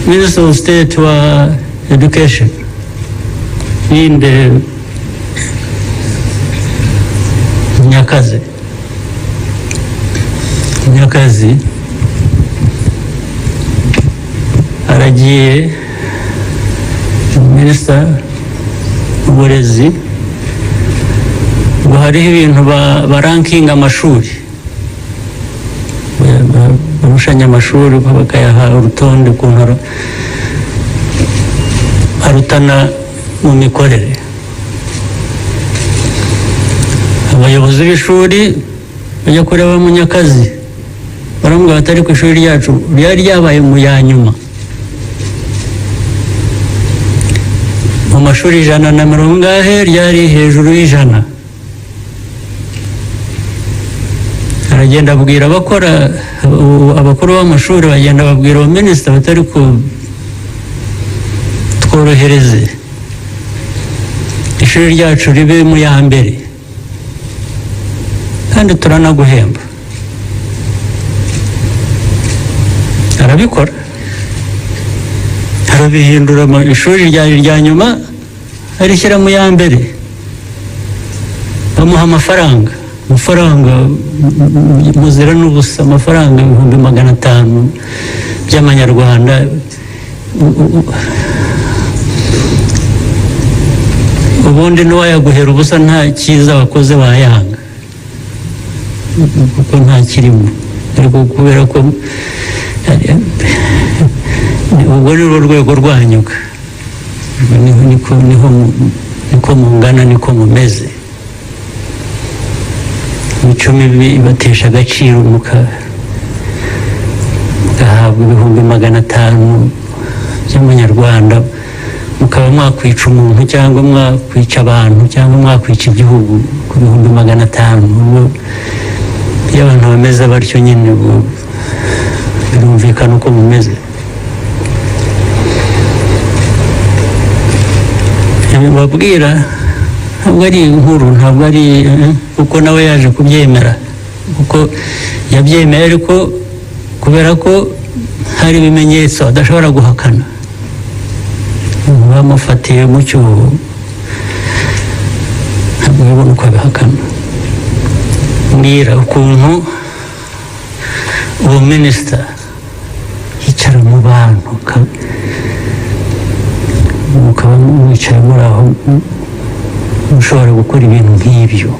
Minister of State wa Education ninde? Munyakazi. Munyakazi aragiye, minisita w'uburezi, ngo hariho ibintu barankinga amashuri, barushanya amashuri, bakayaha urutonde ukuntu arutana mu mikorere. Abayobozi b'ishuri bajya kureba Munyakazi, baramubwira bati: "Ariko ishuri ryacu ryari ryabaye mu ya nyuma mu mashuri 150, ryari hejuru y'100." Aragenda abwira abakora, abakuru b'amashuri, bagenda babwira uwo minisita batari ku tworohereze, ishuri ryacu ribe mu ya mbere, kandi turanaguhemba. Arabikora, arabihindura, ishuri ryari irya nyuma arishyira mu ya mbere. Bamuha amafaranga, amafaranga muzira n'ubusa, amafaranga 500,000 by'amanyarwanda. Ubundi n'uwayaguhera ubusa nta cyiza wakoze wayanga, kuko nta kirimo. Ariko kubera ko ubwo ni rwo rwego rwanyuka, niho niko mungana, niko mumeze. Imico mibi ibatesha agaciro, mugahabwa 500,000 by'amanyarwanda, mukaba mwakwica umuntu cyangwa mwakwica abantu cyangwa mwakwica igihugu ku 500,000. Ubwo iyo abantu bameze batyo nyine, ubwo birumvikana uko mumeze. Babwira ntabwo ari inkuru, ntabwo ari kuko nawe yaje kubyemera, kuko yabyemeye ariko kubera ko hari ibimenyetso adashobora guhakana. Bamufatiye mu cyuho, ntabwo yabona uko abihakana. Mbwira ukuntu uwo minisita yicara mu bantu, mukaba mwicaye muri aho, mushobora gukora ibintu nk'ibyo.